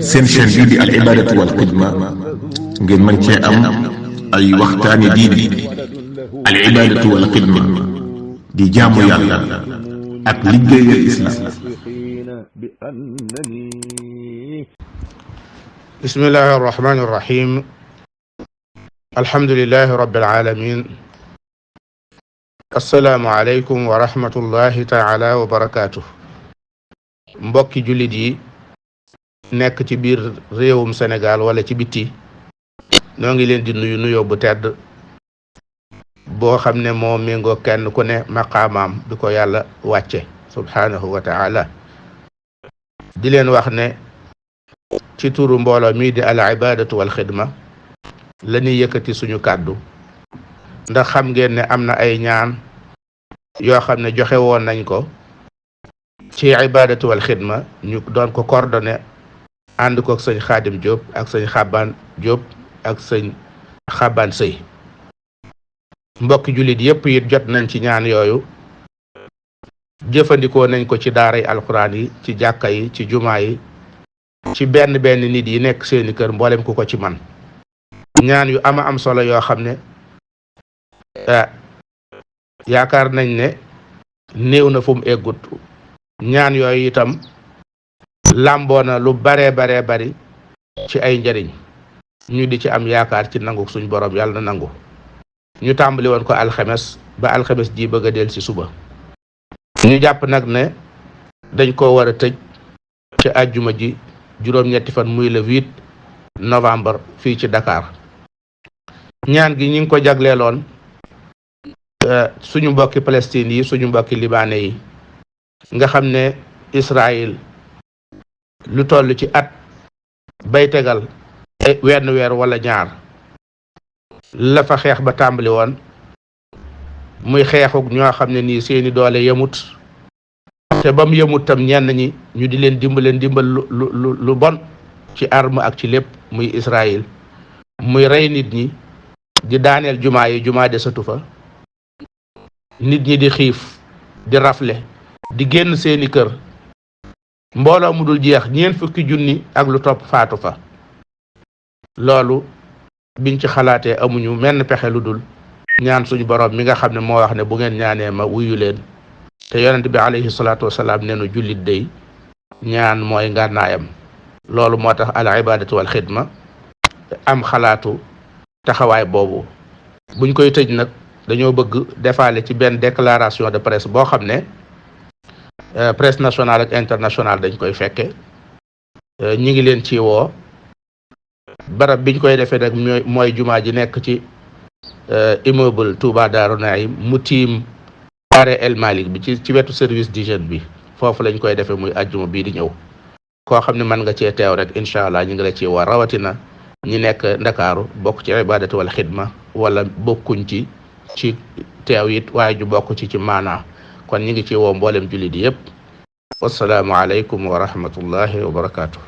seen chaîne bii di al ibadatu wal xidma ngeen mën cee am ay waxtaani diine. al ibadatu wal xidma di jaamu yàlla ak liggéeyal islam. bismillahi arrahmani irrahim alhamdulilahi rabbil alamin assalaamu aleykum wa rahmatullahi taala wa barakaatuh. mbokki jullit yi nekk ci biir réewum Sénégal wala ci bitti noo ngi leen di nuyu nuyoo bu tedd boo xam ne moo méngoo kenn ku ne maqaamaam bi ko yàlla wàcce subhaanahu wa taala di leen wax ne ci turu mbooloo mii di al ibadatu wal xidma la ñuy yëkkati suñu kàddu ndax xam ngeen ne am na ay ñaan yoo xam ne joxe woon nañ ko ci ibadatu wal xidma ñu doon ko coordonné ànd ko ak sëñ Xaadim Diop ak sëñ Xaban Diop ak sëñ Xaban Sëy mbokki jullit yépp it jot nañ ci ñaan yooyu jëfandikoo nañ ko ci daara yi alquran yi ci jàkka yi ci jumaa yi ci benn nit yi nekk seeni kër mboolem ku ko ci man ñaan yu ama am solo yoo xam ne yaakaar nañ ne néew na fu mu eggut ñaan yooyu itam làmboo na lu baree bari ci ay njariñ ñu di ci am yaakaar ci nangu suñ borom yàlla na nangu. ñu tàmbali woon ko alxames ba alxames ji bëgg a del ci suba ñu jàpp nag ne dañ ko war a tëj ci àjjuma ji juróom-ñetti fan muy le 8 novembre fii ci Dakar. ñaan gi ñi ngi ko jagleeloon suñu mbokki Palestine yi suñu mbokki libaane yi nga xam ne Israël lu toll ci at bay tegal wenn weer wala ñaar la fa xeex ba tàmbali woon muy xeexuk ñoo xam ne nii seeni doole yemut te ba mu yemut tam ñenn ñi ñu di leen dimbal lu bon ci arme ak ci lépp muy Israël muy rey nit ñi di daaneel jumaa desatu fa nit ñi di xiif di rafle di génn seeni kër mbooloo mu dul jeex 40 junni ak lu topp faatu fa. loolu biñ ci xalaatee amuñu menn pexe lu dul ñaan suñu borom mi nga xam ne moo wax ne bu ngeen ñaanee ma wuyu leen te yonent bi alayhi salaatu wasalaam nee na jullit day ñaan mooy ngànnaayam. loolu moo tax al ibadatu wal xidma am xalaatu taxawaay boobu. buñ koy tëj nag dañoo bëgg defaale ci benn déclaration de presse boo xam ne presse nationale ak internationale dañ koy fekke ñi ngi leen ci woo. barab biñ koy defee nag mooy jumaa ji nekk ci immeuble Touba Darou Naim mu tiim arrêt El Malick bi ci wetu service d'hygiène bi foofu lañ koy defee muy ajjuma bii di ñëw. koo xam ne mën nga cee teew rek incha allah ñu ngi la ci woo rawatina ñi nekk Ndakaaru bokk ci ibadatu wal xidma wala bokkuñ ci teew it waaye ju bokk ci maanaa kon ñi ngi ci woo mboolem jullit yépp. wassalaamu aleykum wa rahmatullahi wa barakaatu.